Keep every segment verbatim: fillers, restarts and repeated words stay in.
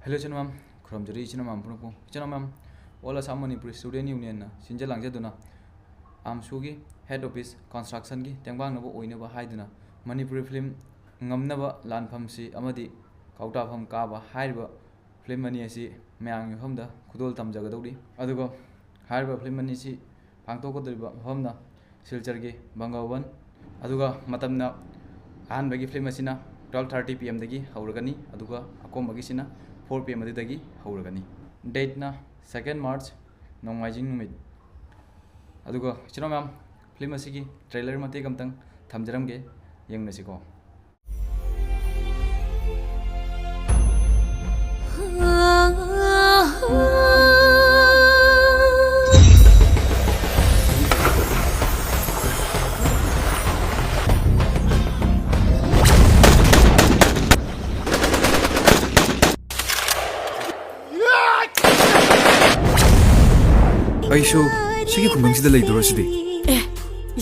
Hello ꯏꯆꯤꯟ ꯃꯌꯥꯝ, ꯈꯨꯔꯨꯝꯖꯔꯤ ꯏꯆꯤꯟ ꯃꯌꯥꯝ ꯄꯨꯝꯅꯃꯛꯄꯨ꯫ ꯏꯆꯤꯟ ꯃꯌꯥꯝ, All Assam Manipuri Student Unionꯅ ꯁꯤꯟꯖ ꯂꯥꯡꯖꯗꯨꯅ ꯑꯥꯝꯁꯨꯒꯤ head office constructionꯒꯤ ꯇꯦꯡꯕꯥꯡꯅꯕ ꯑꯣꯏꯅꯕ ꯍꯥꯏꯗꯨꯅ ꯃꯅꯤꯄꯨꯔꯤ film ꯉꯝꯅꯕ ꯂꯥꯟꯐꯝꯁꯤ ꯑꯃꯗꯤ ꯀꯧꯇꯥꯐꯝ ꯀꯥꯕ ꯍꯥꯏꯔꯤꯕ film ꯑꯅꯤ ꯑꯁꯤ ꯃꯌꯥꯝꯒꯤ ꯃꯐꯝꯗ ꯈꯨꯗꯣꯜ ꯇꯝꯖꯒꯗꯧꯔꯤ꯫ ꯑꯗꯨꯒ ꯍꯥꯏꯔꯤꯕ film ꯑꯅꯤꯁꯤ ꯄꯥꯡꯊꯣꯛꯀꯗꯧꯔꯤꯕ ꯃꯐꯝꯅ ꯁꯤꯜꯆꯔꯒꯤ ꯕꯪꯒꯥꯕꯟ꯫ ꯑꯗꯨꯒ ꯃꯇꯝꯅ ꯑꯍꯥꯟꯕꯒꯤ film ꯑꯁꯤꯅ twelve thirty P Mꯗꯒꯤ ꯍꯧꯔꯒꯅꯤ, ꯑꯗꯨꯒ ꯑꯀꯣꯟꯕꯒꯤꯁꯤꯅ four P M ꯑꯗꯨꯗꯒꯤ ꯍꯧꯔꯒꯅꯤ꯫ Dateꯅ second March, ꯅꯣꯡꯃꯥꯏꯖꯤꯡ ꯅꯨꯃꯤꯠ꯫ ꯑꯗꯨꯒ ꯏꯆꯤꯟ ꯃꯌꯥꯝ, film ꯑꯁꯤꯒꯤ trailer ꯃꯇꯦꯛ ꯑꯃꯇꯪ ꯊꯝꯖꯔꯝꯒꯦ, ꯌꯦꯡꯃꯤꯟꯅꯁꯤꯀꯣ꯫ ꯑꯩꯁꯨ ꯁꯤꯒꯤ ꯈꯨꯡꯒꯪꯁꯤꯗ ꯂꯩꯗꯣꯔꯁꯤꯗꯤ꯫ ꯑꯦ,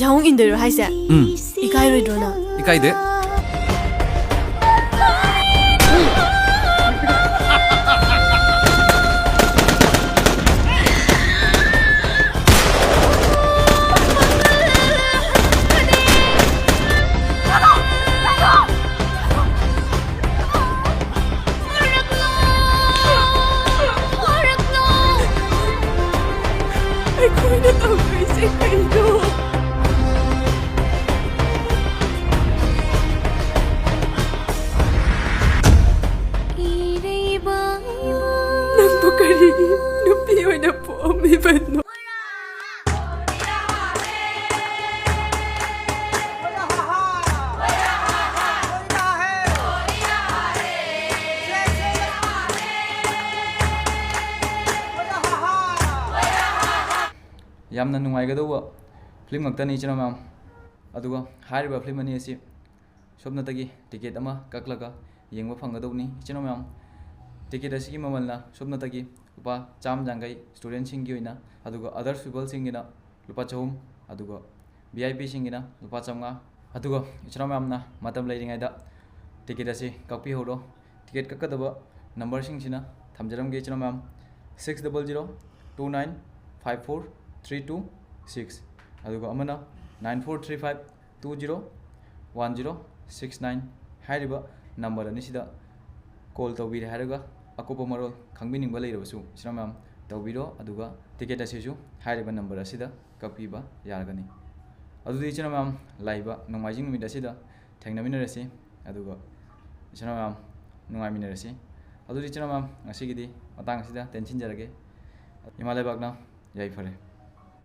ꯌꯥꯍꯣꯡ ꯏꯟꯗꯣꯏꯔꯣ ꯍꯥꯏꯁꯦ? ꯎꯝ꯫ ꯏꯀꯥꯏꯔꯣꯏꯗ꯭ꯔꯣ ꯅꯪ? ꯏꯀꯥꯏꯗꯦ꯫ ꯑꯩꯈꯣꯏꯅ ꯇꯧꯗꯣꯏꯁꯦ ꯀꯩꯅꯣ? ꯅꯪꯕꯨ ꯀꯔꯤꯒꯤ ꯅꯨꯄꯤ ꯑꯣꯏꯅ ꯄꯣꯛꯑꯝꯃꯤꯕꯅꯣ? ꯌꯥꯝꯅ ꯅꯨꯡꯉꯥꯏꯒꯗꯧꯕ film ꯉꯥꯛꯇꯅꯤ, ꯏꯆꯤꯟ ꯏꯅꯥꯎ ꯃꯌꯥꯝ꯫ ꯑꯗꯨꯒ ꯍꯥꯏꯔꯤꯕ film ꯑꯅꯤ ꯑꯁꯤ ꯁꯣꯝꯅꯇꯒꯤ ticket ꯑꯃ ꯀꯛꯂꯒ ꯌꯦꯡꯕ ꯐꯪꯒꯗꯧꯕꯅꯤ, ꯏꯆꯤꯟ ꯏꯅꯥꯎ ꯃꯌꯥꯝ꯫ Ticket ꯑꯁꯤꯒꯤ ꯃꯃꯜꯅ ꯁꯣꯝꯅꯇꯒꯤ ꯂꯨꯄꯥ ꯆꯥꯝꯃ ꯌꯥꯡꯈꯩ studentꯁꯤꯡꯒꯤ ꯑꯣꯏꯅ, ꯑꯗꯨꯒ others peopleꯁꯤꯡꯒꯤꯅ ꯂꯨꯄꯥ ꯆꯍꯨꯝ, ꯑꯗꯨꯒ V I Pꯁꯤꯡꯒꯤꯅ ꯂꯨꯄꯥ ꯆꯥꯝꯃꯉꯥ꯫ ꯑꯗꯨꯒ ꯏꯆꯤꯟ ꯏꯅꯥꯎ ꯃꯌꯥꯝꯅ ꯃꯇꯝ ꯂꯩꯔꯤꯉꯩꯗ ticket ꯑꯁꯤ ꯀꯛꯄꯤꯍꯧꯔꯣ꯫ Ticket ꯀꯛꯀꯗꯕ ꯅꯝꯕꯔꯁꯤꯡꯁꯤꯅ ꯊꯝꯖꯔꯝꯒꯦ ꯏꯆꯤꯟ ꯏꯅꯥꯎ ꯃꯌꯥꯝ, six double zero two nine five four three two six, ꯑꯗꯨꯒ ꯑꯃꯅ nine four three five two zero one zero six nine ꯍꯥꯏꯔꯤꯕ ꯅꯝꯕꯔ ꯑꯅꯤꯁꯤꯗ ꯀꯣꯜ ꯇꯧꯕꯤꯔꯦ ꯍꯥꯏꯔꯒ ꯑꯀꯨꯞꯄ ꯃꯔꯣꯜ ꯈꯪꯕꯤꯅꯤꯡꯕ ꯂꯩꯔꯕꯁꯨ ꯏꯆꯤꯟ ꯏꯅꯥꯎ ꯃꯌꯥꯝ ꯇꯧꯕꯤꯔꯣ꯫ ꯑꯗꯨꯒ ꯇꯤꯀꯦꯠ ꯑꯁꯤꯁꯨ ꯍꯥꯏꯔꯤꯕ ꯅꯝꯕꯔ ꯑꯁꯤꯗ ꯀꯛꯄꯤꯕ ꯌꯥꯔꯒꯅꯤ꯫ ꯑꯗꯨꯗꯤ ꯏꯆꯤꯟ ꯏꯅꯥꯎ ꯃꯌꯥꯝ, ꯂꯥꯛꯏꯕ ꯅꯣꯡꯃꯥꯏꯖꯤꯡ ꯅꯨꯃꯤꯠ ꯑꯁꯤꯗ ꯊꯦꯡꯅꯃꯤꯟꯅꯔꯁꯤ, ꯑꯗꯨꯒ ꯏꯆꯤꯟ ꯏꯅꯥꯎ ꯃꯌꯥꯝ ꯅꯨꯡꯉꯥꯏꯃꯤꯟꯅꯔꯁꯤ꯫ ꯑꯗꯨꯗꯤ ꯏꯆꯤꯟ ꯏꯅꯥꯎ ꯃꯌꯥꯝ, ꯉꯁꯤꯒꯤꯗꯤ ꯃꯇꯥꯡ ꯑꯁꯤꯗ ꯇꯦꯟꯁꯤꯟꯖꯔꯒꯦ꯫ ꯏꯃꯥ ꯂꯩꯕꯥꯛꯅ ꯌꯥꯏꯐꯔꯦ꯫